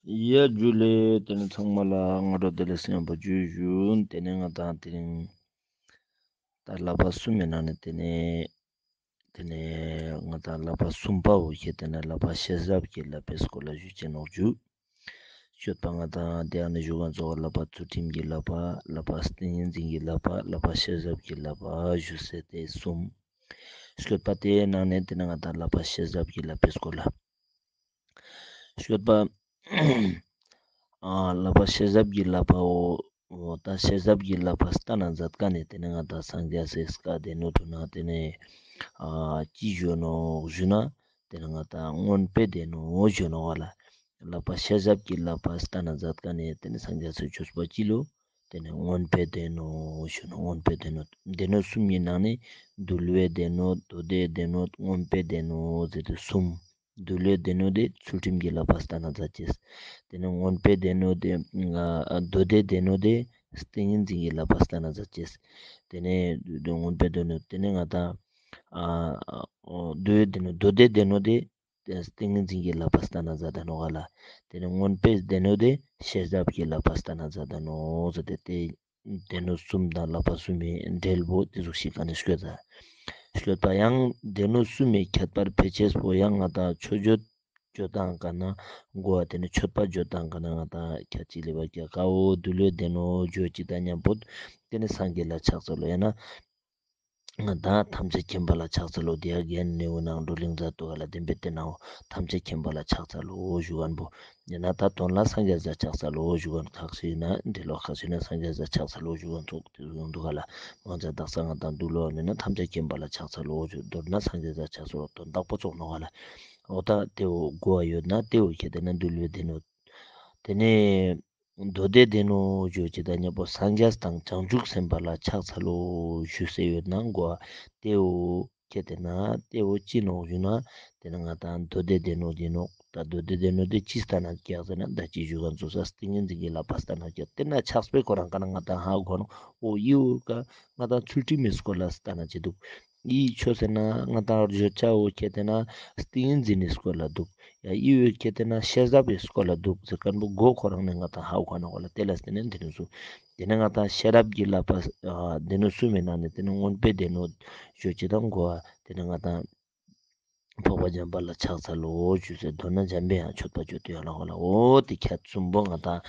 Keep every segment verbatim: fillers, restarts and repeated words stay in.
ཡ་ཇུ་ལེ། ཏེ་ནེ་ཚང་མ་ལ་སྔ་དྲོ་བདེ་ལེགས་ཡང་པ་ཇུ་ཞུ། ཏེ་ནེ་ང་དང་དེ་རིང་ད་བསླབ་པ་གསུམ་མི་ནང་ནེ་ཏེ་ནེ་ཏེ་ནེ་ང་དང་བསླབ་པ་གསུམ་པ་བོ་ཁྱེད་དེ་ནེ་བསླབ་པ་ཤེས་རབ་ཀྱི་བསླབ་པའི་སྐོར་ལ་ཞུ་ཅེས་ནོག་ཇུ། ཤོད་པ་ང་དང་དེ་ཡང་ནི་ཞུ་གན་ཚོགས་བསླབ་པ་ཚུལ་ཁྲིམས་ཀྱི་བསླབ་པ། བསླབ་པ་ཏིང་ངེ་འཛིན་གྱི་བསླབ་པ། བསླབ་པ་ཤེས་རབ་ཀྱི་བསླབ་པ་ཞུ་ཟེར་ཏེ་གསུམ། ཤོད་པ་དེའི་ནང་ནེ་ཏེ་ནེ་ང་དང་བསླབ་པ་ཤེས་རབ་ཀྱི་བསླབ་པའི་སྐོར་ལ། ཤོད་པ། ཨ་བསླབ་པ་ཤེས་རབ་ཀྱི་བསླབ་པའོ། ད་ཤེས་རབ་ཀྱི་བསླབ་པ་སྟན་ན་མཛད་ཁན་ནི་ཏེ་ནེ་ང་དང་སངས་རྒྱས་སི་བཀའ་སྡེ་སྣོད་དུ་ན་ཏེ་ནེ་ཨ་ཅི་ཞུ་ནོག་ཞུ་ན་ཏེ་ནེ་ང་དང་མངོན་པའི་སྡེ་སྣོད་ཞུ་ནོག་བ་ལ། བསླབ་པ་ཤེས་རབ་ཀྱི་བསླབ་པ་སྟན་ན་མཛད་ཁན་ནི་ཏེ་ནེ་སངས་རྒྱས་སི་ཆོས་པ་ཅི་ལོ། ཏེ་ནེ་མངོན་པའི་སྡེ་སྣོད་ཞུ་ནོག་མངོན་པའི་སྡེ་སྣོད། སྡེ་སྣོད་གསུམ་གྱི་ནང་ནེ་འདུལ་བའི་སྡེ་སྣོད། མདོ་སྡེའི་སྡེ་སྣོད། མངོན་པའི་སྡེ་སྣོད་ཟེར་ཏེ་གསུམ། འདུལ་བའི་སྡེ་སྣོད་དེ་ཚུལ་ཁྲིམས་ཀྱི་བསླབ་པ་སྟན་ན་མཛད་ཅེས། ཏེ་ནེ་མངོན་པའི་སྡེ་སྣོད་དེ་ཨ་མདོ་སྡེའི་སྡེ་སྣོད་དེ་ཏིང་ངེ་འཛིན་གྱི་བསླབ་པ་སྟན་ན་མཛད་ཅེས། ཏེ་ནེ་མངོན་པའི་སྡེ་སྣོད་ཏེ་ནེ་ང་དང་ཨ་མདོ་སྡེའི་སྡེ་སྣོད་མདོ་སྡེའི་སྡེ་སྣོད་དེ་ཏིང་ངེ་འཛིན་གྱི་བསླབ་པ་སྟན་ན་མཛད་ད་ནོག་ག་ལ། ཏེ་ནེ་མངོན་པའི་སྡེ་སྣོད་དེ་ཤེས་རབ་ཀྱི་བསླབ་པ་སྟན་ན་མཛད་ད་ནོག་ཟེར་ཏེ་ཏེ་སྡེ་སྣོད་གསུམ་དང་བསླབ་པ་གསུམ་མི་འབྲེལ་བོ་ཏེ་ཟུག་ཤིག་ག་ནེ་ཤོད་ད། ཤོད་པ་ཡང་སྡེ་སྣོད་གསུམ་མི་ཁྱད་པར་ཕལ་ཆེར་པོ་ཡང་ང་དང་མཆོད་བརྗོད་བརྗོད་སྟངས་ག་ན་གོ་བ་ཏེ་ནེ་མཆོད་པ་བརྗོད་སྟངས་ག་ན་ང་དང་ཁྱད་ཅི་ལེ་བ་ཀྱ་ཀ་འོ་འདུལ་བའི་སྡེ་སྣོད་བརྗོད་ཅིག་དང་མཉམ་པོ་ཏེ་ནེ་སངས་རྒྱས་ལ་ཕྱག་འཚལ་ལོ་ཡང་ན། ང་དང་ཐམས་ཅད་མཁྱེན་པ་ལ་ཕྱག་འཚལ་ལོ། དེ་ཡང་རྒན་ནེའུ་ནང་འགྲོ་གླིང་མཛད་དུག་ག་ལ། བདེན་པའི་སྟེང་ནའོ་ཐམས་ཅད་མཁྱེན་པ་ལ་ཕྱག་འཚལ་ལོ་ཞུ་གན་པོ། ཡང་ན་ད་དོན་ལ་སངས་རྒྱས་ལ་ཕྱག་འཚལ་ལོ་ཞུ་གན་ཁག་ཅིག་ན་འདི་ལོ་ཁག་ཅིག་ན་སངས་རྒྱས་ལ་ཕྱག་འཚལ་ལོ་ཞུ་གན་ཚོགས་ཏེ་ཡོང་དུག་ག་ལ། མང་ཆེ་དག་ས་ང་དང་འདུལ་བ་མེད་ན་ཐམས་ཅད་མཁྱེན་པ་ལ་ཕྱག་འཚལ་ལོ་ཞུ། མདོར་ན་སངས་རྒྱས་ལ་ཕྱག་འཚལ་ལོ་དོན་དག་པོ་ཚོགས་ནོག་ག་ལ། འོ་ད་ཏེ་བོ་གོ་བ་ཡོད་ན་ཏེ་བོ་ཁྱེད་དེ་ན་འདུལ་བའི་སྡེ་སྣོད། ཏེ་ནེ་མདོ་སྡེའི་སྡེ་སྣོད་བརྗོད་ཅིག་དང་མཉམ་པོ་སངས་རྒྱས་དང་བྱང་ཆུབ་སེམས་དཔའ་ལ་ཕྱག་འཚལ་ལོ་ཞུ་ཟེར་ཡོད་ན་གོ་བ་ཏེ་བོ་ཁྱེད་དེ་ན་ཏེ་བོ་ཅི་ནོག་ཞུ་ན་ཏེ་ནེ་ང་དང་མདོ་སྡེའི་སྡེ་སྣོད་ཨིན་ནོག་ད་མདོ་སྡེའི་སྡེ་སྣོད་དེ་ཅི་སྟན་ན་ཀྱག་ཟེར་ན་ད་ཅི་ཞུ་གན་ཚོགས་ས་ཏིང་ངེ་འཛིན་གྱི་བསླབ་པ་སྟན་ན་ཀྱག་ཏེ་ན་ཕྱག་དཔེ་ཁོ་རང་ག་ན་ང་དང་ཧ་གོ་ནོག་འོ་ཡི་འོ་ཀ་ང་དང་ཚུལ་ཁྲིམས་མི་སྐོར་ལ་སྟན་ན་ཅི་དུག་ཡི་ཆོས་ཟེར་ན་ང་དང་བརྗོད་བྱའོ་ཁྱེད་དེ་ན་ཏིང་ངེ་འཛིན་ནི་སྐོར་ལ་དུག་ཡ་ཡི་འོ་ཁྱེད་དེ་ན་ཤེས་རབ་བི་སྐོར་ལ་དུག་ཟེར་ཁན་པོ་གོ་ཁོ་རང་ནེ་ང་དང་ཧ་གོ་ནོག་ག་ལ། ཏེ་ལ་སྟེ་ནེ་འདི་ནེ་སུ་ཏེ་ནེ་ང་དང་ཤེས་རབ་ཀྱི་བསླབ་པ་ཨ་སྡེ་སྣོད་གསུམ་མི་ནང་ནེ་ཏེ་ནེ་མངོན་པའི་སྡེ་སྣོད་བརྗོད་ཅིག་དང་གོ་བ་ཏེ་ནེ་ང་དང་འཕགས་པ་འཇམ་དཔལ་ལ་ཕྱག་འཚལ་ལོ་ཞུ་ཟེར། མདོར་ན་འཇམ་པའི་དབྱངས་མཆོད་པ་བརྗོད་དུ་ཡོད་ལ་འོ་ལ་འོ་ཏེ་ཁྱད་གསུམ་པོ་ང་དང་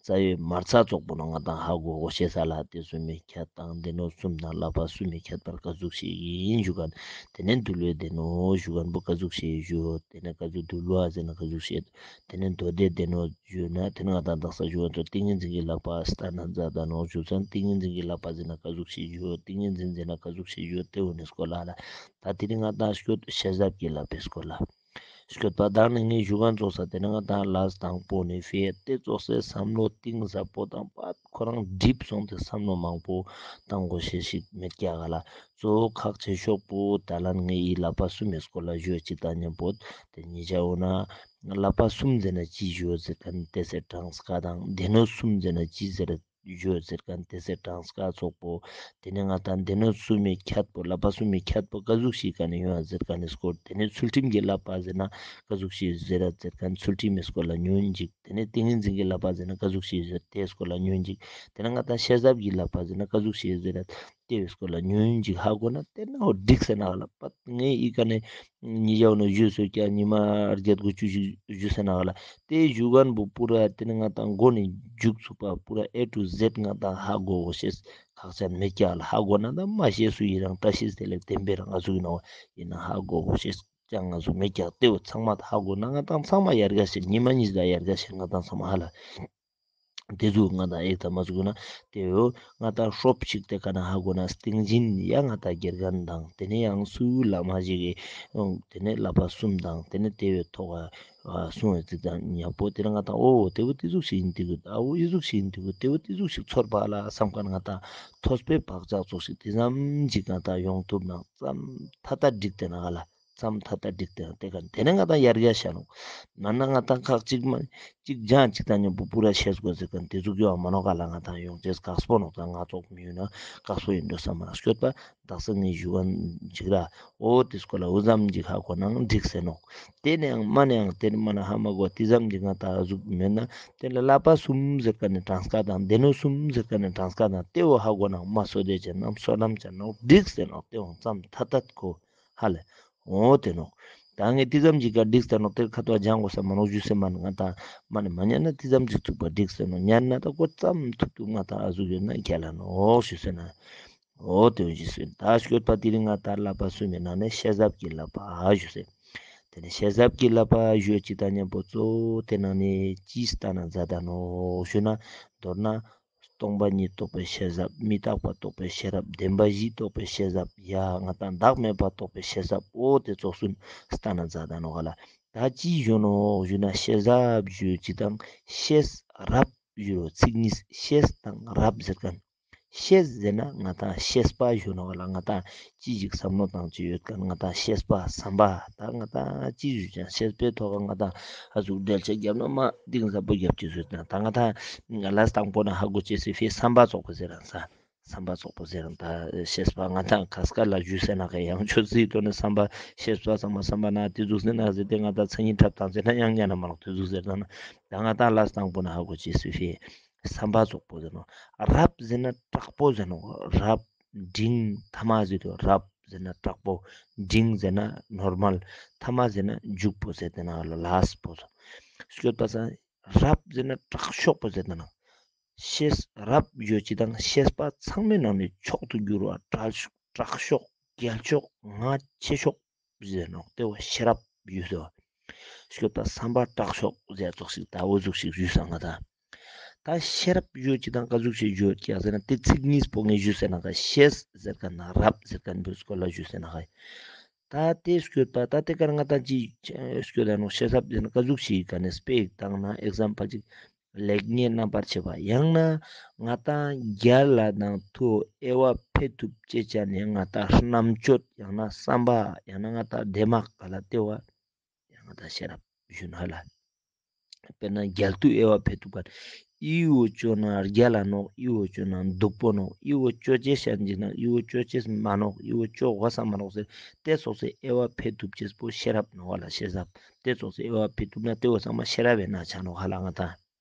རྩ་བའི་མ་རྩ་ཙོགས་པོ་ནོ་ང་དང་ཧ་གོ་གོ་ཤེས་ས་ལ་ཏེ་གསུམ་མི་ཁྱད་དང་སྡེ་སྣོད་གསུམ་དང་བསླབ་པ་གསུམ་མི་ཁྱད་པར་ཀ་ཟུག་ཤིག་ཨིན་ཞུ་གན། ཏེ་ནེ་འདུལ་བའི་སྡེ་སྣོད་ཞུ་གན་པོ་ཀ་ཟུག་ཤིག་ཞུ། ཏེ་ནེ་ཀ་ཟུག་འདུལ་བ་ཟེར་ན་ཀ་ཟུག་ཤིག་ཏེ་ནེ་མདོ་སྡེའི་སྡེ་སྣོད་ཞུ་ན་ཏེ་ནེ་ང་དང་དག་ས་ཞུ་གན་ཚོགས་ཏིང་ངེ་འཛིན་གྱི་བསླབ་པ་སྟན་ན་མཛད་ད་ནོག་ཞུ་ཚན། ཏིང་ངེ་འཛིན་གྱི་བསླབ་པ་ཟེར་ན་ཀ་ཟུག་ཤིག་ཞུ། ཏིང་ངེ་འཛིན་ཟེར་ན་ཀ་ཟུག་ཤིག་ཞུ་ཏེ་བོ་ནི་སྐོར་ལ་ལ། ད་དེ་རིང་ང་དང་ཤོད་ཤེས་རབ་ཀྱི་བསླབ་པའི་སྐོར་ལ། ཤོད་པ་དང་ནི་ངས་ཞུ་གན་ཚོགས་ས་ཏེ་ནེ་ང་དང་ལས་དང་པོ་ནེ་ཕེ་ཏེ་ཙོགས་སེ་བསམ་བློ་གཏིང་ཟབ་པོ་དང་པ་ཁོ་རང་འགྲིབ་སོང་སྟེ་བསམ་བློ་མང་པོ་བཏང་དགོས་ཤེས་ཤིག་མེད་ཀྱག་ག་ལ། གཙོ་བོ་ཁག་ཆེ་ཤོས་པོ་ད་ལན་ངས་ཡི་བསླབ་པ་གསུམ་མི་སྐོར་ལ་ཞུ་ཅིག་དང་མཉམ་པོ་ཏེ་ཉེ་ཞའོ་ན་བསླབ་པ་གསུམ་ཟེར་ན་ཅི་ཞུ་ཟེར་ཁན་ཏེ་སེ་གྲངས་ཀ་དང་སྡེ་སྣོད་གསུམ་ཟེར་ན་ཅི་ཟེར་ཞུ་ཟེར་ཁན་ཏེ་སེ་གྲངས་ཀ་ཙོགས་པོ། ཏེ་ནེ་ང་དང་སྡེ་སྣོད་གསུམ་མི་ཁྱད་པོ་བསླབ་པ་གསུམ་མི་ཁྱད་པོ་ཀ་ཟུག་ཤིག་ག་ནེ་ཡོང་ཟེར་ཁན་ནི་སྐོར། ཏེ་ནེ་ཚུལ་ཁྲིམས་ཀྱི་བསླབ་པ་ཟེར་ན་ཀ་ཟུག་ཤིག་ཟེར་ར་ཟེར་ཁན་ཚུལ་ཁྲིམས་མི་སྐོར་ལ་ཉུང་ངུན་ཅིག་ཏེ་ནེ་ཏིང་ངེ་འཛིན་གྱི་བསླབ་པ་ཟེར་ན་ཀ་ཟུག་ཤིག་ཟེར་ཏེ་སྐོར་ལ་ཉུང་ངུན་ཅིག་ཏེ་ནེ་ང་དང་ཤེས་རབ་ཀྱི་བསླབ་པ་ཟེར་ན་ཀ་ཟུག་ཤིག་ཟེར་ར་ཏེ་བོའི་སྐོར་ལ་ཉུང་ངུན་ཅིག་ཧ་གོ་ན་ཏེ་ནེ་འོ་འགྲིག་ཟེར་ན་ག་ལ། པ་ངས་ཨི་ཀ་ནེ་ཉེ་ཞའོ་ན་ཞུས་སོ་ཀྱག་ཉི་མ་བརྒྱད་དགུ་བཅུ་ཞིག་ཞུས་ཟེར་ན་ག་ལ། ཏེ་ཞུ་གན་པོ་པུ་ར་ཏེ་ནེ་ང་དང་མགོ་ནེ་མཇུག་ཚུག་པ་པུ་ར་ཨེ་ཊུ་ཟེཌ་ང་དང་ཧ་གོ་གོ་ཤེས་ཁག་ཅན་མེད་ཀྱག་ལ། ཧ་གོ་ན་ད་མ་ཤེས་སུ་ཡི་རང་བཀྲ་ཤིས་བདེ་ལེགས་བདེན་པའི་རང་ང་ཚུག་ཨིན་ནོག་ཨིན་ན་ཧ་གོ་གོ་ཤེས་ཀྱང་ང་ཚུག་མེད་ཀྱག་ཏེ་བོ་ཚང་མ་ཧ་གོ་ན་ང་དང་ཚང་མ་ཡར་རྒྱས་ཤེས་ཉི་མ་གཉིས་ད་ཡར་རྒྱས་ཤེས་ང་དང་ཚང་མ་ཧ་ལ། ཏེ་ཟུག་ང་དང་ཨེ་ད་མ་ཟུག་ན་ཏེ་བོ་ང་དང་ཧྲོབ་ཅིག་ཏེ་ཀ་ན་ཧ་གོ་ན་སྟིང་ཞིན་ཡ་ང་དང་དགེ་རྒན་དང་ཏེ་ནེ་ཡང་སུ་བླ་མ་ཞིག་གི་ཏེ་ནེ་བསླབ་པ་གསུམ་དང་ཏེ་ནེ་ཏེ་བོའི་ཐོག་ག་གསུང་བའི་ཚིག་དང་ཉམ་པོ་ཏེ་ནེ་ང་དང་འོ་ཏེ་བོ་ཏེ་ཟུག་ཞིག་ཨིན་ཏེ་གོ་ཨ་བོ་ཨི་ཟུག་ཞིག་ཨིན་ཏེ་གོ་ཏེ་བོ་ཏེ་ཟུག་ཞིག་ཚོར་བ་ལ་བསམ་ཁན་ང་དང་ཐོས་པའི་བག་ཆགས་ཙོགས་ཤིག་ཏེ་ཙམ་ཅིག་ང་དང་ཡོང་ཐུབ་ན་ཙམ་ཐ་ཐ་འགྲིག་ཏེ་ན་ག་ལ། ཙམ་ཐད་ད་འགྲིག་སྟེ་ཡང་ཏེ་ཀ་ཏེ་ནེ་ང་ཏང་ཡར་རྒྱས་ཤ་ནོག། མན་ན་ང་ཏང་ཁག་ཅིག་མ་ཅིག་ཅང་ཅིག་ཏང་ཉམ་པོ་པུ་ར་ཤེས་དགོས་ཟེར་ཁན་ཏེ་ཟུག་ཡོང་མ་ནོག་ག་ལ། ང་ཏང་ཡོང་ཅེས་ཁག་པོ་ནོག། ད་ང་ཙོགས་མི་ཡོད་ན་ཁག་པོ་ཨིན་འགྲོ་སམ་མ་ནོག། སྐྱོད་པ་དག་ས་ངའི་ཞུ་ཁན་ཅིག་ར་འོ་ཏེ་སྐོར་ལ་འུ་ཙམ་ཅིག་ཧ་གོ་ནའང་འགྲིག་ཟེར་ནོག། ཏེ་ནེ་ཡང་མ་ནེ་ཡང་ཏེ་ནེ་མ་ནེ་ཧ་མ་གོ་ཏེ་ཙམ་ཅིག་ང་ཏང་ཟུག་མེད་ན་ཏེ་ལ་བསླབ་པ་གསུམ་ཟེར་ཁན་ནི་གྲངས་ཀ་དང་སྡེ་སྣོད་གསུམ་ཟེར་ཁན་ནི་གྲངས་ཀ་དང་ཏེ་བོ་ཧ་གོ་ནའང་མ་སོ་དེ་ཅན་ནམ་སོ་ནམ་ཅན་ནམ་འགྲིག་ཟེར་ནོག། ཏེ་བོ་ཙམ་ཐད་ཐད་ཁོ་ཧ་ལེ། འོ་ཏེ་ནོག། ད་ངས་ཏེ་ཙམ་ཅིག་ག་འགྲིག་ཟེར་ནོག། ཏེ་ཁ་ཏོ་སྦྱང་དགོས་ས་མ་ནོག་ཞུས་སེ་མན། ང་ཏང་མ་ནེ་མ་ཉན་ན་ཏེ་ཙམ་ཅིག་ཐུག་པ་འགྲིག་ཟེར་ནོག། ཉན་ན་ད་ཁོ་ཙམ་ཐུག་ཐུག་ང་ཏང་ཨ་ཟུག་ཡོད་ན་རྒྱལ་ལ་ནོག་ཞུས་སེ་ན། འོ་ཏེ་ཞུས་སེ་ད་སྐྱོད་པ་དེ་རིང་ང་ཏང་བསླབ་པ་གསུམ་མི་ནང་ནེ་ཤེས་རབ་ཀྱི་བསླབ་པ་ཞུས་སེ། ཏེ་ནེ་ཤེས་རབ་ཀྱི་བསླབ་པ་ཞུ་ཅིག་ཏང་ཉམ་པོ་གཙོ་བོ་ཏེ་ནང་ནེ་ཅི་སྟན་ན་མཛད་ད་ནོག་ཞུ་ན་མདོར་ན། སྟོང་པ་ཉིད་རྟོགས་པའི་ཤེས་རབ། མི་རྟག་པ་རྟོགས་པའི་ཤེས་རབ། བདེན་པ་བཞི་རྟོགས་པའི་ཤེས་རབ། ཡ་ང་ཏང་བདག་མེད་པ་རྟོགས་པའི་ཤེས་རབ། འོ་ཏེ་ཙོགས་སུན་སྟན་ན་མཛད་ད་ནོག་ག་ལ། ད་ཅི་ཞུ་ནོག་ཞུ་ན་ཤེས་རབ་ཞུ་ཅིག་ཏང་ཤེས་རབ་ཞུ་རོ། ཚིག་གཉིས་ཤེས་དང་རབ་ཟེར་ཁན། ཤེས་ཟེར་ན་ང་ཏང་ཤེས་པ་ཞུ་ནོག་ག་ལ། ང་ཏང་ཅི་ཞིག་བསམ་བློ་བཏང་ཅེས་ཡོད་ཁན་ང་ཏང་ཤེས་པ་བསམ་པ། ད་ང་ཏང་ཅི་ཞུ་ཅང་ཤེས་པའི་ཐོག་ང་ཏང་ཨ་ཟུག་འགྲེལ་བཤད་རྒྱབ་ན་མ་གཏིང་ཟབ་པོ་རྒྱབ་ཅེས་ཡོད་ན། ད་ང་ཏང་ལ་དང་པོ་ན་ཧ་གོ་ཅེས་སི་ཕི་བསམ་པ་ཙོགས་པོ་ཟེར་རང་ས། བསམ་པ་ཙོགས་པོ་ཟེར་རང་ད་ཤེས་པ་ང་ཏང་ཁ་སྐད་ལ་ཞུས་སེ་ན་ཁ་ཡང་ཆོས་སི་ཐོག་ནེ་བསམ་པ་ཤེས་པ་ཚང་མ་བསམ་པ་ན་ཏེ་ཟུག་ཟེར་ན་ཟེར་ཏེ་ང་ཏང་མཚན་ཉིད་ཁྲབ་བཏང་ཟེར་ན་ཡང་ཉན་ན་མ་ནོག། ཏེ་ཟུག་ཟེར་ན་ད་ང་ཏང་ལ་དང་པོ་ན་ཧ་གོ་ཅེས་སི་ཕི་བསམ་པ་ཙོགས་པོ་ཟེར་ནོག། རབ་ཟེར་ན་དྲག་པོ་ཟེར་ནོག། རབ་འབྲིང་ཐ་མ་ཟེར་དུ་རབ་ཟེར་ན་དྲག་པོ། འབྲིང་ཟེར་ན་ནོར་མལ། ཐ་མ་ཟེར་ན་འཇུག་པོ་ཟེར་ཏེ་ན་ལ་ལས་པོ་ཟེར། སྐྱོད་པ་ས་རབ་ཟེར་ན་དྲག་ཤོས་པོ་ཟེར་ཏེ་ན། ཤེས་རབ་ཡོད་ཅིག་ཏང་ཤེས་པ་ཚང་མའི་ནང་ནེ་མཆོག་ཏུ་གྱུར་བ་དྲག་ཤོས་དྲག་ཤོས་རྒྱལ་ཤོས་ང་ཆེ་ཤོས་ཟེར་ནོག། ཏེ་བོ་ཤེས་རབ་ཡོད་ཟེར་བ། སྐྱོད་པ་བསམ་པ་དྲག་ཤོས་ཟེར་ཙོགས་ཤིག་ད་འོ་ཟུག་ཤིག་ཞུས་སང་ང་ད། ད་ཤེས་རབ་ཡོད་ཅིག་ཏང་ཀ་ཟུག་ཤིག་ཡོད་ཀྱག་ཟེར་ན་ཏེ་ཚིག་གཉིས་པོ་ངས་ཞུས་སེ་ན་ཁ་ཤེས་ཟེར་ཁན་ན་རབ་ཟེར་ཁན་བོའི་སྐོར་ལ་ཞུས་སེ་ན་ཁ། ད་ཏེ་སྐྱོད་པ་ད་ཏེ་ཀ་ང་ད་ཅི་སྐྱོད་ད་ནོག། ཤེས་རབ་ཟེར་ན་ཀ་ཟུག་ཤིག་ག་ནེ་དཔེ་ཏང་ན་ཨེག་ཛམ་པལ་ཅིག་ལེགས་ཉེས་རྣམ་པར་ཕྱེ་བ། ཡང་ན་ང་ཏང་རྒྱལ་ལ་དང་མཐུ་དབྱེ་བ་ཕེ་ཐུབ་ཅེས་ཅན་ནི་ང་ཏང་རྣམ་དཔྱོད་ཡང་ན་བསམ་པ་ཡང་ན་ང་ཏང་དེ་མ་ག་ལ་ཏེ་བོ་ཡང་ང་ཏང་ཤེས་རབ་ཞུ་ན་ལ། དཔེར་ན་རྒྱལ་མཐུ་དབྱེ་བ་ཕེ་ཐུབ་ཁན། འི་བོ་ཅོ་ན་རྒྱལ་ལ་ནོག། འི་བོ་ཅོ་ན་སྡུག་པོ་ནོག། འི་བོ་ཅོ་ཅེས་ཤན་ཅིག་ན་འི་བོ་ཅོ་ཅེས་མ་ནོག། འི་བོ་ཅོ་དགོས་ས་མ་ནོག་ཟེར་ཏེ་ཙོགས་སེ་དབྱེ་བ་ཕེ་ཐུབ་ཅེས་པོ་ཤེས་རབ་ནོག་ག་ལ། ཤེས་རབ་ཏེ་ཙོགས་སེ་དབྱེ་བ་ཕེ་ཐུབ་ན་ཏེ་བོ་ཚང་མ་ཤེས་རབ་བེ་ན་ཆ་ནོག་ག་ལ། ང་ཏང་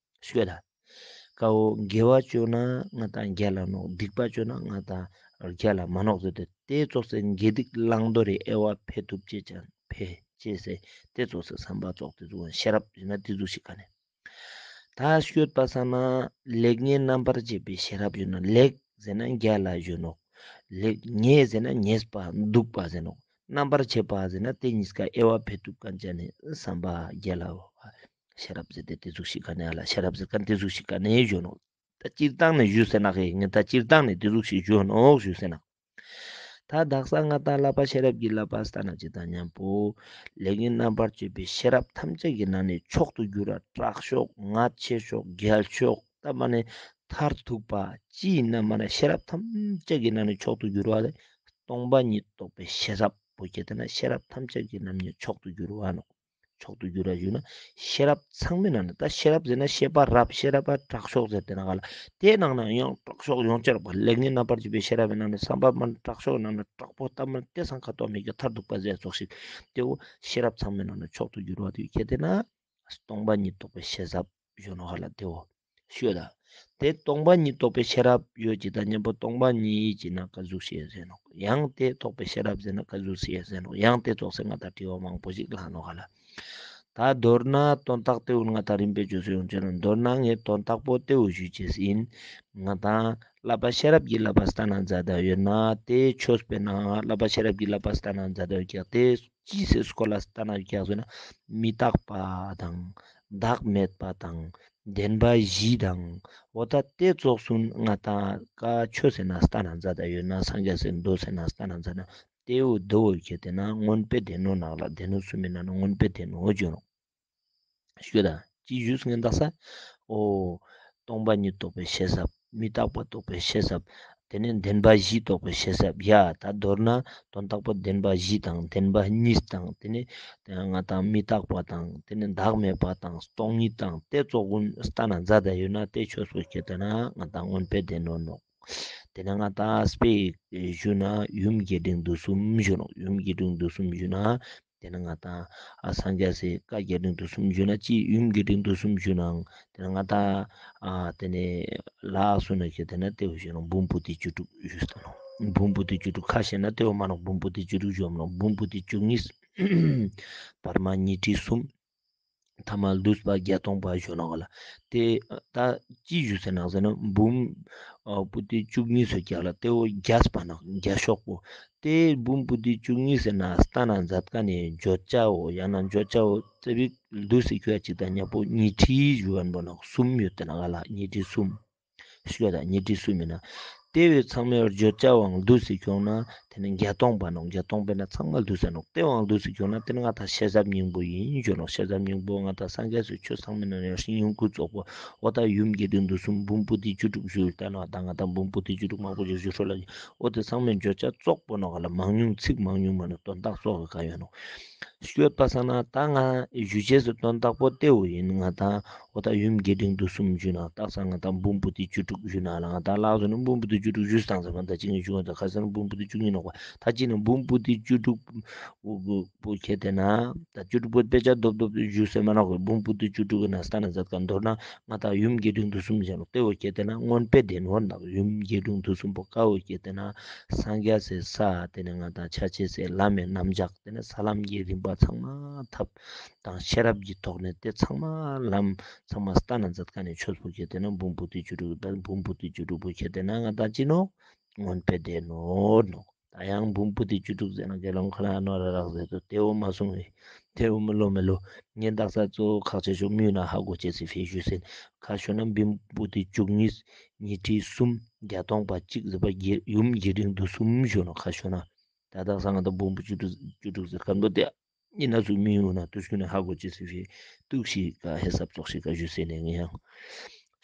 ཤོད་ད། ཀ་བོ་དགེ་བ་ཅོ་ན་ང་ཏང་རྒྱལ་ལ་ནོག། སྡིག་པ་ཅོ་ན་ང་ཏང་རྒྱལ་ལ་མ་ནོག་ཟེར་ཏེ་ཏེ་ཙོགས་སེ་དགེ་སྡིག་བླང་དོར་རི་དབྱེ་བ་ཕེ་ཐུབ་ཅེས་ཅན་ཕེ་ཅེས་སེ་ཏེ་ཙོགས་སེ་བསམ་པ་ཙོགས་ཏེ་ཟུག་ཤེས་རབ་ཟེར་ན་ཏེ་ཟུག་ཤིག་ག་ནེ། ད་སྐྱོད་པ་ས་ན་ལེགས་ཉེས་རྣམ་པར་འབྱེད་པའི་ཤེས་རབ་ཡོད་ན་ལེགས་ཟེར་ན་རྒྱལ་ལ་ཡོད་ནོག། ལེགས་ཉེས་ཟེར་ན་ཉེས་པ་སྡུག་པ་ཟེར་ནོག། རྣམ་པར་འབྱེད་པ་ཟེར་ན་ཏེ་གཉིས་ཀ་དབྱེ་བ་ཕེ་ཐུབ་ཁན་ཅན་ནི་བསམ་པ་རྒྱལ་ལ་བོ་ཤེས་རབ་ཟེར་ཏེ་ཏེ་ཟུག་ཤིག་ག་ནེ་ཨ་ལ་ཤེས་རབ་ཟེར་ཁན་ཏེ་ཟུག་ཤིག་ག་ནེ་ཡོད་ནོག། ད་སྤྱིར་བཏང་ནེ་ཞུས་སེ་ན་ཁེ་ངས་ད་སྤྱིར་བཏང་ནེ་ཏེ་ཟུག་ཤིག་ཞུ་ནོག་ཞུས་སེ་ན། ད་དག་ས་ང་ཏང་བསླབ་པ་ཤེས་རབ་ཀྱི་བསླབ་པ་སྟན་ན་ཅིག་ཏང་ཉམ་པོ་ལེགས་ཉེས་རྣམ་པར་འབྱེད་པའི་ཤེས་རབ་ཐམས་ཅད་ཀྱི་ནང་ནེ་མཆོག་ཏུ་གྱུར་བ་དྲག་ཤོས་ང་ཆེ་ཤོས་རྒྱལ་ཤོས་ད་མ་ནེ་མཐར་ཐུག་པ་ཅི་ཨིན་ན་མ་ནེ་ཤེས་རབ་ཐམས་ཅད་ཀྱི་ནང་ནེ་མཆོག་ཏུ་གྱུར་བ་ལེ་སྟོང་པ་ཉིད་རྟོགས་པའི་ཤེས་རབ་པོ་ཁྱེར་ཏེ་ན་ཤེས་རབ་ཐམས་ཅད་ཀྱི་ནང་ནེ་མཆོག་ཏུ་གྱུར་བ་ནོག། མཆོག་ཏུ་གྱུར་བ་ཞུ་ན་ཤེས་རབ་ཚང་མའི་ནང་ནེ་ད་ཤེས་རབ་ཟེར་ན་ཤེས་པ་རབ་ཤེས་རབ་པ་དྲག་ཤོས་ཟེར་ཏེ་ན་ག་ལ་ཏེ་ནང་ནེ་ཡང་དྲག་ཤོས་ཡོངས་ཁྱབ་པ་ལེགས་ཉེས་རྣམ་པར་འབྱེད་པའི་ཤེས་རབ་པའི་ནང་ནེ་བསམ་པ་མ་ནེ་དྲག་ཤོས་ནང་ནེ་དྲག་པོ་ད་མ་ནེ་ཏེ་སང་ཁ་ཏོ་མེད་ཀྱི་མཐར་ཐུག་པ་ཟེར་ཙོགས་ཤིག་ཏེ་བོ་ཤེས་རབ་ཚང་མའི་ནང་ནེ་མཆོག་ཏུ་གྱུར་བ་དེ་ཁྱེར་ཏེ་ན་སྟོང་པ་ཉིད་རྟོགས་པའི་ཤེས་རབ་ཞུ་ནོག་ག་ལ་ཏེ་བོ། ཤོད་ད། ཏེ་སྟོང་པ་ཉིད་རྟོགས་པའི་ཤེས་རབ་ཡོད་ཅིག་ཏང་ཉམ་པོ་སྟོང་པ་ཉིད་ཅིག་ན་ཀ་ཟུག་ཤེས་ཟེར་ནོག། ཡང་ཏེ་རྟོགས་པའི་ཤེས་རབ་ཟེར་ན་ཀ་ཟུག་ཤེས་ཟེར་ནོག། ཡང་ཏེ་ཙོགས་སེ་ང་ཏང་དྲི་བ་མང་པོ་ཞིག་ལྷག་ནོག་ག་ལ། ད་མདོར་ན་དོན་དག་ཏེ་འུ་ང་ཏང་རིམ་པས་བརྗོད་སེ་ཡོང་ཅེས་ན་མདོར་ན་ངས་དོན་དག་པོ་ཏེ་འུ་ཞུ་ཅེས་ཨིན། ང་ཏང་བསླབ་པ་ཤེས་རབ་ཀྱི་བསླབ་པ་སྟན་ན་མཛད་ད་ཡོད་ན་ཏེ་ཆོས་པའི་ནང་བསླབ་པ་ཤེས་རབ་ཀྱི་བསླབ་པ་སྟན་ན་མཛད་ད་ཡོད་ཀྱག་ཏེ། ཅི་སེ་སྐོར་ལ་སྟན་ན་ཡོད་ཀྱག་ཟེར་ན་མི་རྟག་པ་དང་བདག་མེད་པ་དང་བདེན་པ་བཞི་དང་འོ་ད་ཏེ་ཙོགས་སུན་ང་ཏང་ཀ་ཆོས་ཟེར་ན་སྟན་ན་མཛད་ད་ཡོད་ན་སངས་རྒྱས་སི་མདོ་ཟེར་ན་སྟན་ན་མཛད་ན་ཏེ་བོ་དོ་བོ་ཁྱེར་ཏེ་ན་མངོན་པའི་སྡེ་སྣོད་ནང་ལ་སྡེ་སྣོད་གསུམ་མི་ནང་ན་མངོན་པའི་སྡེ་སྣོད་འོ་ཅོ་ནོག། ཤོད་ད། ཅི་ཞུས་ངན་དག་ས། འོ། སྟོང་པ་ཉིད་རྟོགས་པའི་ཤེས་རབ། མི་རྟག་པ་རྟོགས་པའི་ཤེས་རབ། དེ་ནས་བདེན་པ་བཞི་རྟོགས་པའི་ཤེས་རབ། ཡ་ད་མདོར་ན་དོན་དག་པོ་བདེན་པ་བཞི་དང་བདེན་པ་གཉིས་དང་དེ་ནས་ང་དང་མི་རྟག་པ་དང་དེ་ནས་བདག་མེད་པ་དང་སྟོང་ཉིད་དང་དེ་ཙོགས་ཀུན་སྟན་ན་མཛད་དེ་ཡོད་ན་དེ་ཆོས་པོ་ཁྱེར་ཏེ་ན་ང་དང་མངོན་པའི་སྡེ་སྣོད་ནོག་དེ་ནས་ང་དང་དཔེ་ཞུ་ན་ཡུམ་རྒྱས་འབྲིང་བསྡུས་གསུམ་ཞུ་ནོག་ཡུམ་རྒྱས་འབྲིང་བསྡུས་གསུམ་ཞུ་ན། དེ་ནས་ང་དང་ཨ་སངས་རྒྱས་སི་བཀའ་རྒྱས་འབྲིང་བསྡུས་གསུམ་ཞུ་ན་ཅི་ཡུམ་རྒྱས་འབྲིང་བསྡུས་གསུམ་ཞུ་ནའང་དེ་ནས་ང་དང་ཨ་དེ་ནས་ལགས་སོ་ན་ཁྱེར་ཏེ་ན་དེ་བོ་ཞུ་ནོག་འབུམ་པོ་ཏི་བཅུ་དྲུག་ཞུས་ཏེ་ནོག་འབུམ་པོ་ཏི་བཅུ་དྲུག་ཁ་ཤས་ན་དེ་བོ་མན་ནོག་འབུམ་པོ་ཏི་བཅུ་དྲུག་ཞུའམ་ནོག་འབུམ་པོ་ཏི་བཅུ་གཉིས། བར་མ་ཉི་ཁྲི་གསུམ། ཐ་མ་བསྡུས་པ་བརྒྱད་སྟོང་པ་ཞུ་ནོག་ལ། དེ་ད་ཅི་ཞུ་ཟེར་ནོག་ཟེར་ན་འབུམ་ཨ་པོ་ཏི་བཅུ་གཉིས་སུ་རྒྱག་ལ་དེ་བོ་རྒྱས་པ་ནོག་རྒྱས་ཤོས་པོ། དེ་འབུམ་པོ་ཏི་བཅུ་གཉིས་ཟེར་ན་སྟན་ན་མཛད་མཁན་ནི་བརྗོད་བྱའོ་ཡང་ན་བརྗོད་བྱའོ་ཙེ་བིག་བསྡུས་སི་ཁྱོད་ཅིག་དང་མཉམ་པོ་ཉི་ཁྲི་ཞུ་མཁན་པོ་ནོག་གསུམ་ཡོད་དེ་ནོག་ལ་ཉི་ཁྲི་གསུམ། ཤོད་ད་ཉི་ཁྲི་གསུམ་ཡིན་ན། དེ་བོའི་ཚང་མའི་བརྗོད་བྱའང་བསྡུས་སི་ཁྱོང་ན་དེ་ནི་བརྒྱད་སྟོང་པ་ནོག་བརྒྱད་སྟོང་པས་ན་ཚང་མ་བསྡུས་ས་ནོག་དེ་བོའང་བསྡུས་སི་ཁྱོང་ན་དེ་ནི་ང་དང་ཤེས་རབ་སྙིང་པོ་ཡིན་ཞུ་ནོག་ཤེས་རབ་སྙིང་པོ་ང་དང་སངས་རྒྱས་སི་ཆོས་ཚང་མའི་ནང་ནས་ཡོང་ཁུངས་ཙོགས་པོ། འོ་ད་ཡུམ་རྒྱས་འབྲིང་བསྡུས་གསུམ་འབུམ་པོ་ཏི་བཅུ་དྲུག་ཞུ་ད་ནོག་ད་ང་དང་འབུམ་པོ་ཏི་བཅུ་དྲུག་མང་པོ་ཞིག་ཞུ་ཤོ་ལ་ཡིན། འོ་དེ་ཚང་མའི་བརྗོད་བྱ་ཙོགས་པོ་ནོག་ག་ལ་མང་ཉུང་ཚིག་མང་ཉུང་མ་ནོག་དོན་དག་ཙོགས་ག་ཡོད་ནོག་ཤོད་པ་སང་ན་ད་ང་ཞུ་ཅེས་སི་དོན་དག་པོ་དེ་བོ་ཡིན་ང་དང་། འོ་ད་ཡུམ་རྒྱས་འབྲིང་བསྡུས་གསུམ་ཞུ་ན་དག་ས་ང་དང་འབུམ་པོ་ཏི་བཅུ་དྲུག་ཞུ་ན་ལ་ང་དང་ལགས་སོ་ན་འབུམ་པོ་ཏི་བཅུ་དྲུག་ཞུས་ཏང་ཟེར་མ་ད་ཅི་ངས་ཞུ་བ་ད་ཁ་སང་འབུམ་པོ་ཏི་བཅུ་གཉིས་ནོག་པ་ད་ཅི་ནི་འབུམ་པོ་ཏི་བཅུ་དྲུག་པོ་ཁྱེར་ཏེ་ན་ད་བཅུ་དྲུག་པོ་དཔེ་ཆ་རྡོབ་རྡོབ་ཞུས་ཟེར་མ་ནོག་པ་འབུམ་པོ་ཏི་བཅུ་དྲུག་གི་ན་སྟན་ན་མཛད་མཁན་མདོར་ན་ང་དང་ཡུམ་རྒྱས་འབྲིང་བསྡུས་གསུམ་ཞུ་ནོག་དེ་བོ་ཁྱེར་ཏེ་ན་མངོན་པའི་སྡེ་སྣོད་ནོག་ཡུམ་རྒྱས་འབྲིང་བསྡུས་གསུམ་པོ་ཀ་བོ་ཁྱེར་ཏེ་ན་སངས་རྒྱས་སི་ས་དེ་ནི་ང་དང་ཕྱག་ཕྱིད་སི་ལམ་མི་རྣམ་གཞག་དེ་ནི་ས་ལམ་གྱི་རིམ་པ་ཚང་མ་ཐབས་དང་ཤེས་རབ་ཀྱི་ཐོག་ནས་དེ་ཚང་མ་ལམ་ཚང་མ་སྟན་ན་མཛད་མཁན་ནི་ཆོས་པོ་ཁྱེར་ཏེ་ན་འབུམ་པོ་ཏི་བཅུ་དྲུག་དང་འབུམ་པོ་ཏི་བཅུ་དྲུག་པོ་ཁྱེར་ཏེ་ན་ང་དང་ཅི་ནོག་མངོན་པའི་སྡེ་སྣོད་ནོག་ད་ཡང་འབུམ་པོ་ཏི་བཅུ་དྲུག་ཟེར་ན་དགེ་སློང་ཁ་ན་ནོ་ར་རག་ཟེར་དུ་དེ་བོ་མ་གསུང་བས་དེ་བོ་མི་ལོ་མི་ལོ་ངས་དག་ས་གཙོ་བོ་ཁག་ཆེ་ཤོས་མི་ཡུལ་ན་ཧ་གོ་ཅེས་སི་ཕི་ཞུ་ཟེར་ཁ་ཤོ་ན་འབུམ་པོ་ཏི་བཅུ་གཉིས་ཉི་ཁྲི་གསུམ་བརྒྱད་སྟོང་པ་གཅིག་ཟེར་བ་ཡུམ་རྒྱས་འབྲིང་བསྡུས་གསུམ་ཞུ་ནོག་ཁ་ཤོ་ན། ད་དག་ས་ང་དང་འབུམ་པོ་བཅུ་དྲུག་བཅུ་དྲུག་ཟེར་ཁན་པོ་དེ་ཡིན་ན་ཚུགས་མི་ཡོང་ན་དུས་ཀུན་ནས་ཧ་གོ་ཅེས་སི་ཕི་ཏུག་ཤིག་ག་ཧེ་སབ་ཙོགས་ཤིག་ག་ཞུ་ཟེར་ནས་ངས་ཡང་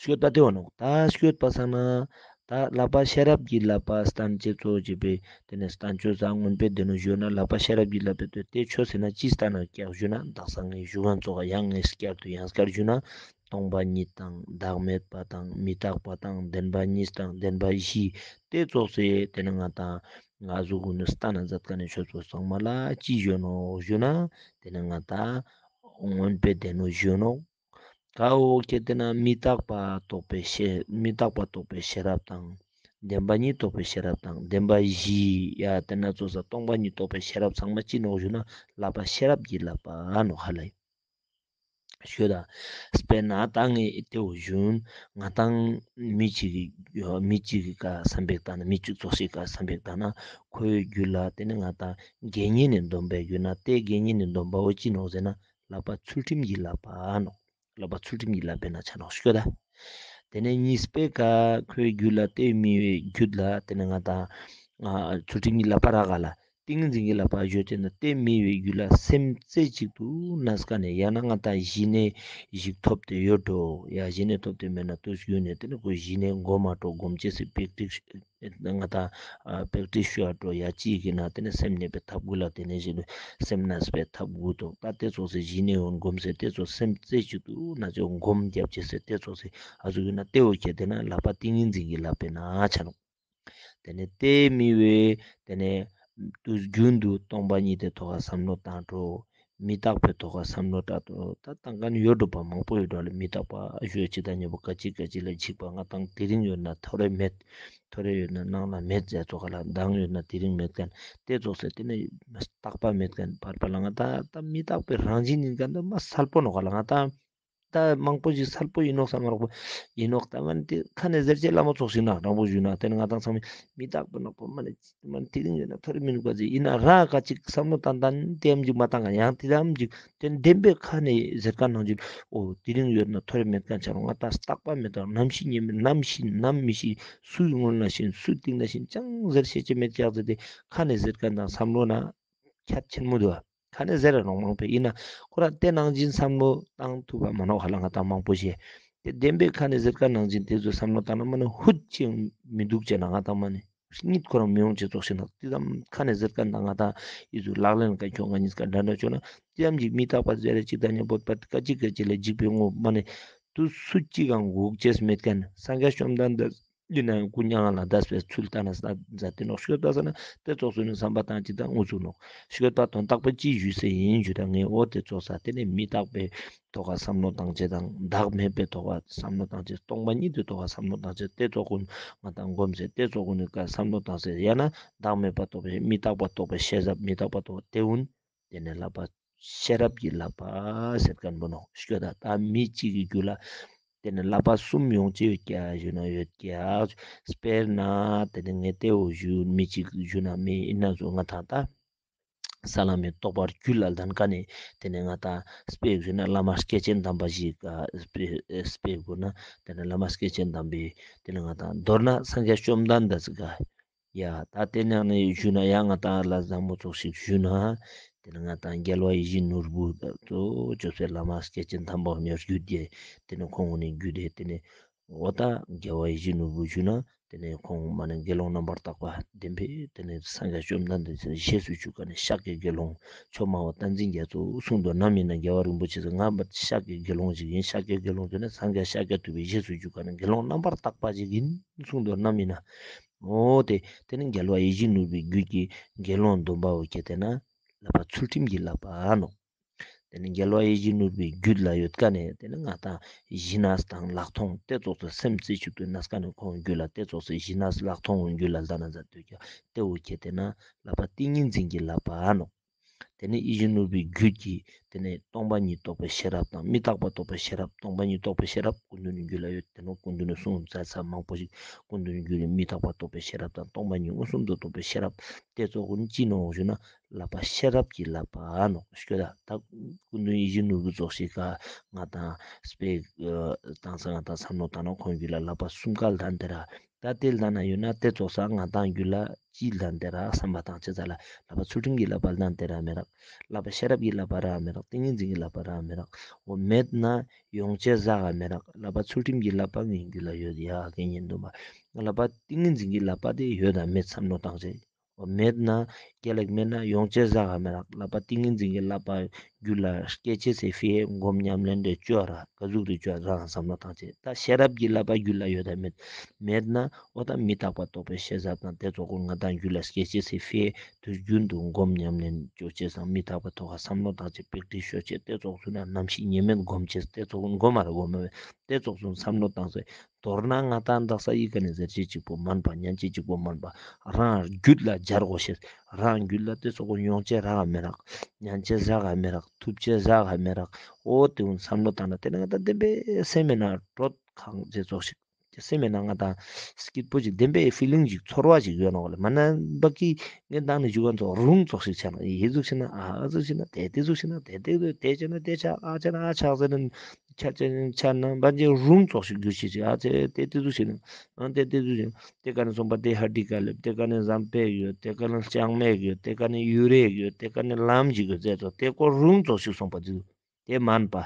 ཤོད་ད་དེ་བོ་ནོག་ད་ཤོད་པ་སང་ན་ད་ལག་པ་ཤེས་རབ་ཀྱི་བསླབ་པ་སྟན་ཅེས་གཙོ་བོ་བྱེད་པའི་དེ་ནས་སྟན་ཅོ་ས་མངོན་པའི་སྡེ་སྣོད་ཞུ་ན་ལག་པ་ཤེས་རབ་ཀྱི་བསླབ་པའི་དེ་ཆོས་ཟེར་ན་ཅི་སྟན་ན་ཀྱག་ཞུ་ན་དག་ས་ངས་ཞུ་ཁན་ཙོགས་ཡང་ངས་བསྐྱར་དུ་ཡང་བསྐྱར་ཞུ་ན། སྟོང་པ་ཉིད་དང་བདག་མེད་པ་དང་མི་རྟག་པ་དང་བདེན་པ་གཉིས་དང་བདེན་པ་བཞི་དེ་ཙོགས་སེ་དེ་ནི་ང་དང་ང་ཟུག་གུན་ནི་སྟན་ན་མཛད་མཁན་ནི་ཆོས་པོ་ཚང་མ་ལ་ཅི་ཞུ་ནོག་ཞུ་ན་དེ་ནི་ང་དང་མངོན་པའི་སྡེ་སྣོད་ཞུ་ནོག་ཀ་བོ་ཁྱེར་ཏེ་ན་མི་རྟག་པ་རྟོགས་པའི་ཤེས་མི་རྟག་པ་རྟོགས་པའི་ཤེས་རབ་དང་བདེན་པ་གཉིས་རྟོགས་པའི་ཤེས་རབ་དང་བདེན་པ་བཞི་ཡ་དེ་ན་ཙོགས་ས་སྟོང་པ་ཉིད་རྟོགས་པའི་ཤེས་རབ་ཚང་མ་ཅི་ནོག་ཞུ་ན་ལག་པ་ཤེས་རབ་ཀྱི་བསླབ་པ་ནོག་ཧ་ལ་ཡིན། ཤོད་ད། དཔེར་ན་ད་ངས་དེ་བོ་ཞུན། ང་དང་མི་གཅིག་གི་མི་གཅིག་གི་ཀ་བསམ་པ་ཞིག་བཏང་ན་མི་གཅིག་ཙོགས་ཤིག་ཀ་བསམ་པ་ཞིག་བཏང་ན་ཁོའི་རྒྱུད་ལ་དེ་ནི་ང་དང་དགེ་བསྙེན་ནི་སྡོམ་པ་ཞུ་ན་དེ་དགེ་བསྙེན་ནི་སྡོམ་པ་བོ་ཅི་ནོག་ཟེར་ན་བསླབ་པ་ཚུལ་ཁྲིམས་ཀྱི་བསླབ་པ་ནོག་བསླབ་པ་ཚུལ་ཁྲིམས་ཀྱི་བསླབ་པའི་ན་ཆ་ནོག་ཤོད་ད། དེ་ནས་གཉིས་པའི་ཀ་ཁོའི་རྒྱུད་ལ་དེ་མི་བོའི་རྒྱུད་ལ་དེ་ནི་ང་དང་ཚུལ་ཁྲིམས་ཀྱི་བསླབ་པ་རག་ག་ལ། ཏིང་ངེ་འཛིན་གྱི་བསླབ་པ་ཞུ་ཅེས་ན་དེ་མི་བོའི་རྒྱུད་ལ་སེམས་རྩེ་གཅིག་ཏུ་གནས་མཁན་ནི་ཡང་ན་ང་དང་ཞི་གནས་ཞིག་ཐོབ་སྟེ་ཡོད་འགྲོ། ཡ་ཞི་གནས་ཐོབ་སྟེ་མེད་ན་དུས་རྒྱུན་ནས་དེ་ནི་ཁོ་ཞི་གནས་སྒོམ་མ་འགྲོ་སྒོམ་ཅེས་སི་པེག་ཏྲིག་ང་དང་པེག་ཏྲིག་ཞུ་ཡ་འགྲོ་ཡ་ཅིག་གི་ན་དེ་ནི་སེམས་གནས་པའི་ཐབས་དགུ་ལ་དེ་ནས་ཞི་གནས་སེམས་གནས་པའི་ཐབས་དགུ་ཐོག་ད་དེ་ཙོགས་སི་ཞི་གནས་འོན་སྒོམ་ཟེར་དེ་ཙོགས་སེམས་རྩེ་གཅིག་ཏུ་ན་ཅོ་སྒོམ་རྒྱབ་ཅེས་ཟེར་དེ་ཙོགས་སི་ཨ་ཟུག་ཡོད་ན་དེ་བོ་ཁྱེར་ཏེ་ན་བསླབ་པ་ཏིང་ངེ་འཛིན་གྱི་བསླབ་པའི་ན་ཆ་ནོག་དེ་ནས་དེ་མི་བོའི་དེ་ནས་དུས་རྒྱུན་དུ་སྟོང་པ་ཉིད་དེ་ཐོག་ག་བསམ་བློ་བཏང་འགྲོ། མི་རྟག་པའི་ཐོག་ག་བསམ་བློ་བཏང་འགྲོ། ད་བཏང་མཁན་ཡོད་འགྲོ་པ་མང་པོ་ཡོད་འགྲོ་ལ་མི་རྟག་པ་ཞུ་ཅིག་དང་ཉེ་པོ་ག་ཅིག་ག་ཅིག་ལ་འཇིགས་པ་ང་དང་དེ་རིང་ཡོད་ན་ཐོ་རེ་མེད། ཐོ་རེ་ཡོད་ན་ནང་ལ་མེད་ཟེར་ཙོགས་ལ་མདང་ཡོད་ན་དེ་རིང་མེད་མཁན་དེ་ཙོགས་སེ་དེ་ནས་རྟག་པ་མེད་མཁན་བར་བར་ལ་ང་དང་ད་མི་རྟག་པའི་རང་བཞིན་ཡིན་མཁན་དེ་མ་གསལ་པོ་ནོག་ག་ལ་ང་དང་། ད་མང་པོ་ཞིག་གསལ་པོ་ཡིན་ནོག་བསམ་མ་རོགས་པོ། ཡིན་ནོག་ད་མན་དེ་ཁ་ནས་ཟེར་ཅེས་ལ་མ་ཚོགས་ཤིག་ན་དྲང་པོ་ཞུས་ན་དེ་ནི་ང་དང་ཚང་མས་མི་རྟག་པ་ནོག་པོ་མ་ནས་མན་དེ་རིང་ཡོད་ན་ཐོ་རེ་མི་འདུག་ག་ཟེར་ཡིན་ན་ར་ཁ་ཅིག་བསམ་བློ་བཏང་བཏང་དེ་ཡམ་ཅིག་མ་བཏང་ག་ཡང་དེ་ཡམ་ཅིག་དེ་ནི་བདེན་པའི་ཁ་ནས་ཟེར་མཁན་ནང་བཞིན་འོ་དེ་རིང་ཡོད་ན་ཐོ་རེ་མེད་མཁན་ཆ་རུང་ང་ད་རྟག་པ་མེད་དང་ནམ་ཤི་ཉེ་མེད་ནམ་ཤི་ནམ་མི་ཤི་སུའི་སྔུན་ལ་ཤི་སུའི་རྟིང་ལ་ཤི་ཅང་ཟེར་ཤེས་ཅེས་མེད་ཀྱག་ཟེར་དེ་ཁ་ནས་ཟེར་མཁན་དང་བསམ་བློ་ན་ཁྱད་ཆེན་མོ་འདུག་ཨ། ཁ་ནས་ཟེར་ར་རུང་མང་པོ་ཡིན་ན་ཁོ་རང་དེ་ནང་བཞིན་བསམ་བློ་བཏང་ཐུབ་པ་མ་ནོག་ཧ་ལ་ང་དང་མང་པོ་ཞིག་ དེ་བདེན་པའི་ཁ་ནས་ཟེར་ཁན་ནང་བཞིན་དེ་ཚོ་བསམ་བློ་བཏང་ན་མ་ནི་ཧུད་ཅིག་མི་འདུག་ཅེ་ན་ང་ཏང་མ་ནི་གཉིད་ཁོ་རང་མི་ཡོང་ཅེས་ཙོགས་ཤིག་ན་དེ་ཙམ་ཁ་ནས་ཟེར་ཁན་དང་ང་ཏང་ཨི་ཟུག་ལག་ལེན་ཀ་ཁྱོང་ང་གཉིས་ཀ་འདྲ་འདྲ་བྱུང་ན་དེ་ཙམ་ཞིག་མི་རྟག་པ་ཟེར་རེ་ཅིག་དང་མཉམ་པོ་པ་ཀ་ཅིག་ཀ་ཅིག་ལ་འཇིགས་པའི་ངོ་མ་ནི་དུ་སུ་ཅིག་གང་འགུག་ཅེས་མེད་ཁན་སངས་རྒྱས་བཅོམ་ལྡན་འདས་ཡིན་ན་ཡང་སྐུ་མྱ་ངན་ལས་འདས་པའི་ཚུལ་ལྟ་ན་ས་མཛད་དེ་ནོག་ཤོད་པ་ས་ན་དེ་ཙོགས་སུ་ནི་བསམ་པ་བཏང་ཅིག་དང་ངུ་ཚུགས་ནོག་ཤོད་པ་དོན་དག་པོ་ཅི་ཞུས་ཟེར་ཡིན་ཞུ་དང་ངས་འོ་དེ་ཙོགས་ས་དེ་ནི་མི་རྟག་པའི་ཐོག་ཁ་བསམ་བློ་བཏང་ཅེས་དང་བདག་མེད་པའི་ཐོག་ཁ་བསམ་བློ་བཏང་ཅེས་སྟོང་པ་ཉིད་དེ་ཐོག་ཁ་བསམ་བློ་བཏང་ཅེས་དེ་ཙོགས་ཀུན་ང་ཏང་སྒོམ་ཟེར་དེ་ཙོགས་ཀུན་ནི་ཀ་བསམ་བློ་བཏང་ཟེར་ཡང་ན་བདག་མེད་པ་རྟོགས་པའི་མི་རྟག་པ་རྟོགས་པའི་ཤེས་རབ་མི་རྟག་པ་རྟོགས་པ་དེ་ཀུན་དེ་ནི་བསླབ་པ་ཤེས་རབ་ཀྱི་བསླབ་པ་ཟེར་ཁན་པོ་ནོག་ཤོད་ད། ད་མི་གཅིག་གི་རྒྱུད་ལ་དེ་ནི་བསླབ་པ་གསུམ་ཡོང་ཅེས་ཡོད་ཀྱག་ཞུ་ན་ཡོད་ཀྱག་དཔེར་ན་དེ་ནི་ངས་དེ་འོ་ཞུ་མི་གཅིག་ཞུ་ན་མི་ཡིན་ན་ཚོ་ང་ཏང་ད་ས་ལམ་མི་རྟོགས་པ་རྒྱུད་ལ་ལྡན་ཁན་ནི་དེ་ནི་ང་ཏང་དཔེ་ཞུ་ན་བླ་མ་སྐྱེས་ཆེན་དམ་པ་ཞིག་དཔེ་དཔེ་དགོས་ན་དེ་ནི་བླ་མ་སྐྱེས་ཆེན་དམ་པའི་དེ་ནི་ང་ཏང་མདོར་ན་སངས་རྒྱས་བཅོམ་ལྡན་འདས་ཀ་ཡ་ད་དེ་ནང་ནས་ཞུ་ན་ཡང་ང་ཏང་ལ་བཟང་མོ་ཙོགས་ཤིག་ཞུ་ན་དེ་ནི་ང་ཏང་རྒྱལ་བ་ཡིད་བཞིན་ནོར་བུ་ད་ཚོ་ཅོ་སེ་བླ་མ་སྐྱེས་ཆེན་དམ་པ་ཉོར་རྒྱུད་དེ་དེ་ནི་ཁོང་ནི་རྒྱུད་དེ་དེ་ནི་འོ་ད་རྒྱལ་བ་ཡིད་བཞིན་ནོར་བུ་ཞུ་ན་དེ་ནི་ཁོང་མ་ནི་དགེ་སློང་རྣམ་པར་དག་པ་བདེན་པའི་དེ་ནི་སངས་རྒྱས་བཅོམ་ལྡན་འདས་ཞེས་སུ་བྱུང་ཁན་ནི་ཤཱཀྱའི་དགེ་སློང་ཆོས་སྨྲ་བ་བསྟན་འཛིན་རྒྱ་མཚོ་གསུངས་དོ་ནམ་ཡིན་ན་རྒྱལ་བ་རིན་པོ་ཆེ་ཟེར་ང་ཤཱཀྱའི་དགེ་སློང་ཞིག་ཡིན། ཤཱཀྱའི་དགེ་སློང་ཟེར་ན་སངས་རྒྱས་ཤཱཀྱ་ཐུབ་པའི་ཞེས་སུ་བྱུང་ཁན་ནི་དགེ་སློང་རྣམ་པར་དག་པ་ཞིག་ཡིན་གསུངས་དོ་ནམ་ཡིན་ན། འོ་དེ་དེ་ནི་རྒྱལ་བ་ཡིད་བཞིན་ནོར་བུའི་རྒྱུད་ཀྱི་དགེ་སློང་སྡོམ་པ་བོ་ཁྱེར་ཏེ་ན་བསླབ་པ་ཚུལ་ཁྲིམས་ཀྱི་བསླབ་པ་ནོག། དེ་ནི་རྒྱལ་བ་ཡིད་བཞིན་ནོར་བུའི་རྒྱུད་ལ་ཡོད་ཁན་ནི་དེ་ནི་ང་ཏང་ཞི་གནས་དང་ལྷག་མཐོང་དེ་ཙོགས་སུ་སེམས་རྩེ་གཅིག་ཏུ་གནས་ཁན་ནི་ཁོང་རྒྱུད་ལ་དེ་ཙོགས་སུ་ཞི་གནས་ལྷག་མཐོང་རྒྱུད་ལ་ལྡན་ན་མཛད་དུ་ཀྱང་དེ་བོ་ཁྱེར་ཏེ་ན་བསླབ་པ་ཏིང་ངེ་འཛིན་གྱི་བསླབ་པ་ནོག། དེ་ནི་ཡིད་བཞིན་ནོར་བུའི་རྒྱུད་ཀྱི་དེ་ནི་སྟོང་པ་ཉིད་རྟོགས་པའི་ཤེས་རབ་དང་མི་རྟག་པ་རྟོགས་པའི་ཤེས་རབ་སྟོང་པ་ཉིད་རྟོགས་པའི་ཤེས་རབ་སྐུ་མདུན་ནི་རྒྱུད་ལ་ཡོད། དེ་ནོ་སྐུ་མདུན་ནི་གསུངས་མཛད་ས་མང་པོ་ཞིག་སྐུ་མདུན་ནི་རྒྱུད་ནི་མི་རྟག་པ་རྟོགས་པའི་ཤེས་རབ་དང་སྟོང་པ་ཉིད་མངོན་སུམ་དུ་རྟོགས་པའི་ཤེས་རབ་དེ་ཙོགས་ཀུན་ཅི་ནོག་ཞུ་ན་བསླབ་པ་ཤེས་རབ་ཀྱི་བསླབ་པ་ནོག་ཤོད་ད། ད་སྐུ་མདུན་ཡིད་བཞིན་ནོར་བུ་ཙོགས་ཤིག་ག་ང་ཏང་དཔེ་བཏང་ས་ང་ཏང་བསམ་བློ་བཏང་ན་ཁོང་རྒྱུད་ལ་བསླབ་པ་གསུམ་ཀ་ལྡན་དེ་ར། ད་དེ་ལ་ན་ཡོད་ན་དེ་ཙོགས་ས་ང་ཏང་རྒྱུད་ལ་ཅི་ལྡན་དེ་ར་བསམ་པ་བཏང་ཅེས་ལ་བསླབ་པ་ཚུལ་ཁྲིམས་ཀྱི་བསླབ་པ་ལྡན་དེ་ར་མེད་རག། བསླབ་པ་ཤེས་རབ་ཀྱི་བསླབ་པ་ར་མེད་རག། ཏིང་ངེ་འཛིན་གྱི་བསླབ་པ་ར་མེད་རག། འོ་མེད་ན་ཡོང་ཅེས་ཟ་ག་མེད་རག། བསླབ་པ་ཚུལ་ཁྲིམས་ཀྱི་བསླབ་པ་ངའི་རྒྱུད་ལ་ཡོད་ཡ་གེ་ཉིན་འདུག་མ། བསླབ་པ་ཏིང་ངེ་འཛིན་གྱི་བསླབ་པ་དེ་ཡོད་དང་མེད་བསམ་བློ་བཏང་ཅེས། འོ་མེད་ན་རྒྱལ་ལ་མེད་ན་ཡོང་ཅེས་ཟ་ག་མེད་རག། བསླབ་པ་ཏིང་ངེ་འཛིན་གྱི་བསླབ་པ་རྒྱུད་ལ་སྐྱེ་ཅེས་སི་ཕི་ཡེ་སྒོམ་ཉམས་ལེན་དེ་ཅོ་ར་ག་ཟུག་དེ་ཅོ་ར་བསམ་བློ་བཏང་ཅེས། ད་ཤེས་རབ་ཀྱི་བསླབ་པ་རྒྱུད་ལ་ཡོད་དང་མེད། མེད་ན་འོ་ད་མི་རྟག་པ་རྟོགས་པའི་ཤེས་རབ་དང་དེ་ཙོགས་ཀུན་ང་ཏང་རྒྱུད་ལ་སྐྱེ་ཅེས་སི་ཕི་ཡེ་དུས་རྒྱུན་དུ་སྒོམ་ཉམས་ལེན་ཅོ་ཅེས་སང་མི་རྟག་པ་ཐོག་ཁ་བསམ་བློ་བཏང་ཅེས་པེག་ཏྲི་ཤོ་ཅེས་དེ་ཙོགས་སུ་ན་ནམ་ཞིག་ཉེས་མེད་སྒོམ་ཅེས་དེ་ཙོགས་སྒོམ་མ་ར་སྒོམ་མ་བས་དེ་ཙོགས་སུ་བསམ་བློ་བཏང་ཟེར། མདོར་ན་ང་ཏང་དག་ས་ཡི་ག་ནས་ཟེར་ཅེས་གཅིག་པོ་མན་པ་ཉན་ཅེས་གཅིག་པོ་མན་པ་རང་རྒྱུད་ལ་སྦྱར་དགོས་ཤེས། རང་རྒྱུད་ལ་དེ་ཙོགས་ཀུན་ཡོང་ཅེས་རག་ག་མེད་རག། ཉན་ཅེས་ཟ་ག་མེད་རག། ཐུབ་ཅེས་ཟ་ག་མེད་རག། འོ་དེ་ཀུན་བསམ་བློ་བཏང་ན་དེ་ནི་ང་ཏང་བདེན་པའི་སེམས་མེད་ན་དྲོད་ཁང་ཅེས་ཙོགས་ཤིག། སེམས་མེད་ན་ང་ཏང་སྐྱིད་པོ་ཅིག་བདེན་པའི་ཕི་ལིང་ཅིག་ཚོར་བ་ཅིག་ཡོད་ནོག་ལེ། མ་ན་བ་ཀི་ངས་བཏང་ནས་བཞུགས་པ་ཚོ་རུང་ཙོགས་ཤིག་ཆགས་ན་ཡེ་ཟུག་ཤིག་ན་ཨ་ཨ་ཟུག་ཤིག་ན་དེ་དེ་ཟུག་ཤིག་ན་དེ་དེ་ཟུག་དེ་ཆགས་ན་དེ་ཆགས་ཨ་ཆགས་ན་ཨ་ཆགས་ཟེར་ན་ཆ་ཆ་ཆ་ན་བ་ཅི་རུང་ཙོགས་ཤིག་རྒྱུ་ཤིག་ཅིག་ཨ་ཆེ་དེ་དེ་ཟུག་ཤིག་ན་ཨ་དེ་དེ་ཟུག་ཤིག་ན་དེ་ཀ་ནས་སོང་པ་དེ་ཧ་ཏི་ཀ་ལེབ། དེ་ཀ་ནས་ཟམ་པེག་ཡོད། དེ་ཀ་ནས་ལྕང་མེག་ཡོད། དེ་ཀ་ནས་ཡུ་རེག་ཡོད། དེ་ཀ་ནས་ལམ་ཞིག་ཡོད་ཟེར་ཚོ་དེ་ཀོ་རུང་ཙོགས་ཤིག་སོང་པ་དེ་ཟུག། དེ་མན་པ།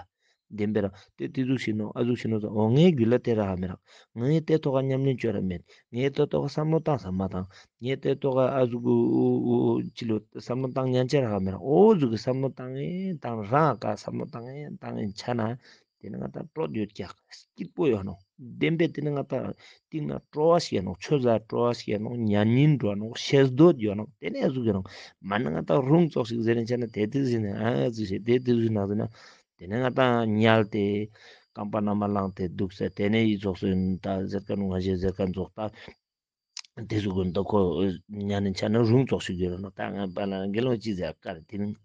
བདེན་པའི་རང་དེ་དེ་ཟུག་ཤིག་ནོག་ཨ་ཟུག་ཤིག་ནོག་ཟེར། འོ་ངའི་རྒྱུད་ལ་དེ་རག་མི་རག། ངས་དེ་ཐོག་ཁ་ཉམས་ལེན་བཅོས་ར་མེད། ངས་དེ་ཐོག་ཁ་བསམ་བློ་བཏང་ས་མ་བཏང་། ངས་དེ་ཐོག་ཁ་ཨ་ཟུག་གུ་ཅི་ལོ་བསམ་བློ་བཏང་ཉན་ཅེས་རག་མི་རག། འོ་ཟུག་གི་བསམ་བློ་བཏང་ངེ་བཏང་རང་ཀ་བསམ་བློ་བཏང་ངེ་བཏང་ངེ་ཆ་ན་དེ་ནི་ང་ཏང་དྲོད་ཡོད་ཀྱག། སྐྱིད་པོ་ཡོད་ནོག། བདེན་པའི་དེ་ནི་ང་ཏང་སྟིང་ན་སྤྲོ་བ་ཞིག་ཡོད་ནོག། ཆོས་ལ་སྤྲོ་བ་ཞིག་ཡོད་ནོག། ཉན་སྙིང་འདོད་ནོག། ཤེས་འདོད་ཡོད་ནོག། དེ་ནི་ཨ་ཟུག་ཡོད་ནོག། མ་ནི་ང་ཏང་རུང་ཙོགས་ཤིག་ཟེར་ནས་ཆ་ན་དེ་དེ་ཟིན་ན་ཨ་ཟུག་ཤིག་དེ་དེ་ཟིན་ན་ཟིན་ན། དེ་ནས་ང་ཏང་ཉལ་ཏེ་རྐང་པ་ན་མ་ལངས་ཏེ་འདུག་ཟེར། དེ་ནས་ཡི་ཙོགས་སུ་ད་ཟེར་ཁན་ང་ཞེས་ཟེར་ཁན་ཙོགས་ད་དེ་ཟུག་གུན་ད་ཁོ་ཉལ་ནས་ཆ་ན་རུང་ཙོགས་ཤིག་ཡོད་ནོག། ད་ང་པ་ལ་དགེ་སློང་ཅི་ཟེར་ཀ་རེ་དེ་ནི་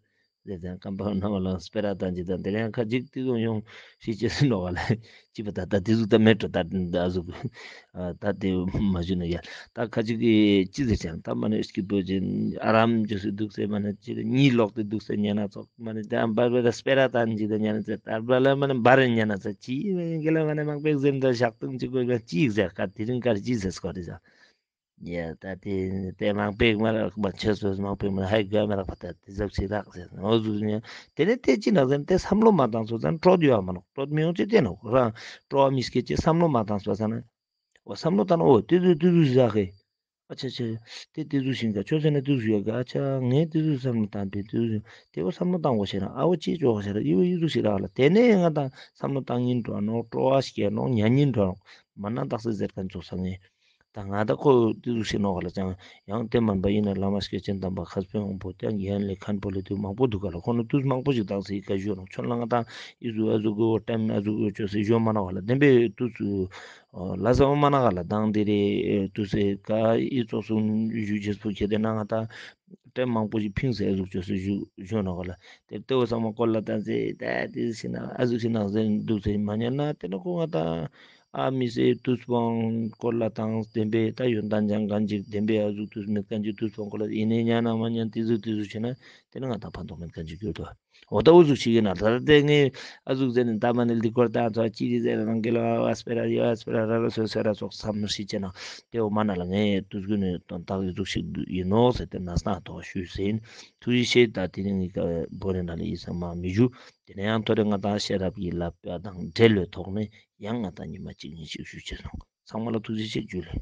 ཟེར་ཙང་རྐང་པ་ན་མ་ལངས་སྤེ་ར་བཏང་ཅིག་དང་དེ་ནས་ཁ་ཅིག་དེ་ཟུག་ཡོང་ཤེས་ཅེས་ཟེར་ནོག་ག་ལ་ཅི་པ་ད་ད་དེ་ཟུག་ད་མེད་འགྲོ་ད་ད་ཟུག་ད་དེ་མ་ཞུ་ན་ཡ། ད་ཁ་ཅིག་གི་ཅི་ཟེར་ཅང་ད་མ་ནི་སྐྱིད་པོ་ཅིག་ཨ་རམ་ཅོས་སེ་འདུག་ཟེར། མ་ནི་ཅི་གཉིད་ལོག་སྟེ་འདུག་ཟེར་ཉན་ན་ཙོགས། མ་ནི་ད་བར་བར་སྤེ་ར་བཏང་ཅིག་དང་ཉན་ན་ཙེ་ད་བར་ལ་མ་ནི་བར་ཉན་ན་ཙེ་ཅི་མ་ནི་དགེ་ལ་མ་ནི་མང་པོ་ཟེར་འདྲ་ཞག་དུང་ཅིག་དགོས་ན་ཅི་ཟེར་ཀ་དེ་རིང་ཀར་ཅི་ཟེར་སྐོར་རེ་ཟ། ཡ་ད་དེ་དེ་མང་པོ་མ་རག་པ་ཆེ་སོ་མང་པོ་མ་ཧ་གོ་མ་རག་པ་ད་དེ་ཟབ་ཞིག་རག་ཟེར་ནོ་ཟུག་ནི། དེ་ནས་དེ་ཅི་ནག་ཟེར་ན་དེ་བསམ་བློ་མ་བཏང་སོ་ཙང་སྤྲོ་བ་ཡོད་མ་ནོག་སྤྲོ་བ་མི་ཡོང་ཅི་དེ་ནོ་རང་སྤྲོ་བ་མི་སྐྱེ་ཅི་བསམ་བློ་མ་བཏང་སོ་ཙང་ན། འོ་བསམ་བློ་བཏང་ན་འོ་དེ་ཟུག་དེ་ཟུག་ཟ་ཧེ། ཨ་ཆ་ཆ། དེ་དེ་ཟུག་ཞིག་ག་ཆོས་ཟེར་ན་དེ་ཟུག་ཡ་ག་ཨ་ཆ་ངས་དེ་ཟུག་བསམ་བློ་བཏང་པས་དེ་ཟུག་དེ་བོ་བསམ་བློ་བཏང་དགོས་ཤེ་ན་ཨ་བོ་ཅི་ཅོ་ཤེ་ར་ཨི་བོ་ཨི་ཟུག་ཞིག་རག་ལ་དེ་ནས་ང་ད་བསམ་བློ་བཏང་ཉིན་འགྲོ་ནོ་སྤྲོ་བ་སྐྱེ་ནོ་ཉན་ཉིན་འགྲོ་ནོ་མ་ན་དག་ས་ཟེར་མཁན་ཚོགས་ས་ངས། ད་ང་ད་ཁོ་དེ་ཟུག་ཤེས་ནོག་ག་ལ་ཅང་ཡང་དེ་མན་པ་ཡིན་ན་བླ་མ་སྐྱེས་ཆེན་དམ་པ་མཁས་པའི་དབང་པོ་ཏེ་ཡན་ལེ་མཁན་པོ་ལེ་དུས་མང་པོ་འདུག་ག་ལ་ཁོ་ནི་དུས་མང་པོ་ཞིག་དག་ས་ཡི་ག་ཞུ་ནོག་ཁྱོད་ལ་ང་ད་ཨི་ཟུག་ཨ་ཟུག་གི་འོ་ཏེམ་ཨ་ཟུག་འོ་ཅོ་སེ་ཞུ་མ་ནོག་ག་ལ་དེ་བས་དུས་ལ་ཟ་མ་ནོག་ག་ལ་དང་དེ་རེ་དུས་སེ་ག་ཨི་ཙོགས་སུ་ཞུ་ཅེས་པོ་ཁྱེད་དེ་ན་ང་ད་ཏེམ་མང་པོ་ཞིག་ཕིངས་སེ་ཨ་ཟུག་ཅོ་སེ་ཞུ་ཞུ་ནོག་ག་ལ་དེ་ལྟ་བུ་ཚང་མ་སྐོར་ལ་ད་ཟེ་ད་དེ་ཟེར་ན་ཨ་ཟུག་ཟེར་ན་ཟེར་འདུག་ཟེར་མ་ཉན་ན་དེ་ན་ཁོ་ང་ད། ཨ་མི་སེ་དུས་སྤོང་སྐོར་ལ་དང་བདེན་པའི་ད་ཡོན་ཏན་སྦྱང་མཁན་ཅིག་བདེན་པའི་ཨ་ཟུག་དུས་མེད་མཁན་ཅིག་དུས་སྤོང་སྐོར་ལ་ཡིན་ནའི་ཉན་ན་མ་ཉན་དེ་ཟུག་དེ་ཟུག་བྱས་ན་དེ་ནི་ང་ད་ཕན་ཐོགས་མེད་མཁན་ཅིག་གྱུར་ཏོ། འོ་ད་འུ་ཟུག་ཞིག་ཡིན་ན་ད་དེ་ངས་ཨ་ཟུག་ཟེར་ནས་ད་མ་ནི་ལི་སྐོར་དང་ཚོ་ཅི་རི་ཟེར་རང་གི་ལ་ཨ་སྤེ་ར་ཡོ་ཨ་སྤེ་ར་ར་ར་སོ་སོ་ར་སོགས་བསམ་ཤེས་བྱས་ན་དེ་འོ་མ་ན་ལ་ངས་དུས་ཀུན་ནས་དོན་དག་ཡོ་ཟུག་ཞིག་ཡིན་ནོ་ཟེར་ཏེ་ན་སྣང་དོགས་ཞུས་ཟིན། ཐུགས་རྗེ་ཆེ། ད་དེ་རིང་གི་བོ་རེ་ན་ལ་ཡིན་ས་མ་མི་ཞུ། དེ་ནས་ཡང་ཐོ་རེ་ང་དང་ཤེས་རབ་ཀྱི་བསླབ་པ་དང་འབྲེལ་བའི་ཐོག་ནས་ཡང་ང་དང་ཉི་མ་གཅིག་གཉིས་ཤིག་ཞུ་ཅེས་སོང་། ཚང་མ་ལ་ཐུགས་རྗེ་ཆེ། ཇུ་ལེ།